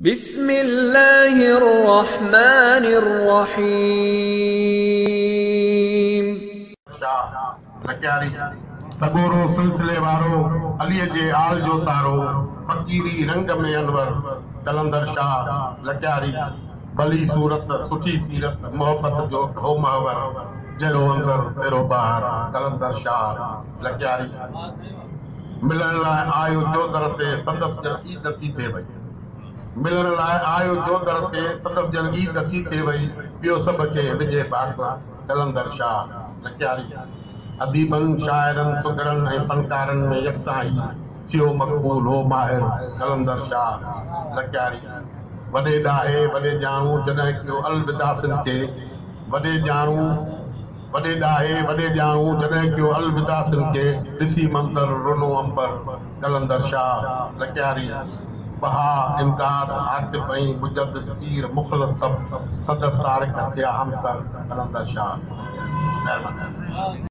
بسم الله الرحمن الرحيم. شاهه لڪياري، سڳورو سلسلي وارو، عليء جي آل جو تارو، فقيري رنگ ۾ انور، قلندر شاهه لڪياري، ڀلي صورت، سٺي سيرت، محبت جو هو محور، جهڙو اندر تهڙو ٻاهر، قلندر شاهه لڪياري. ملڻ لاء آيو جو در تي، سندس ڄڻ عيد ٿي ٿئي وئي. ملڻ لاء آيو جو در تي، سندس ڄڻ عيد ٿي ٿئي وئي، پيو سڀ کي وجهي ڀاڪر، قلندر شاهه لڪياري. اديبن، شاعرن، سگهڙن ۽ فنڪارن ۾ يڪسان هي ٿيو مقبول هو ماهر، قلندر شاهه لڪياري. وڏي ڏاهي، وڏي ڄاڻو، جڏهن ڪيو الوداع سنڌ کي. وڏي ڄاڻو، وڏي ڏاهي، وڏي ڄاڻو، جڏهن ڪيو الوداع سنڌ کي، ڏسي منظر رنو عنبر، قلندر شاهه لڪياري. بها، امداد، عاطف ۽ مجدد پير مخلص سڀ سندس تارڪ ٿيا همسر، قلندر شاهه لڪياري. مهرباني.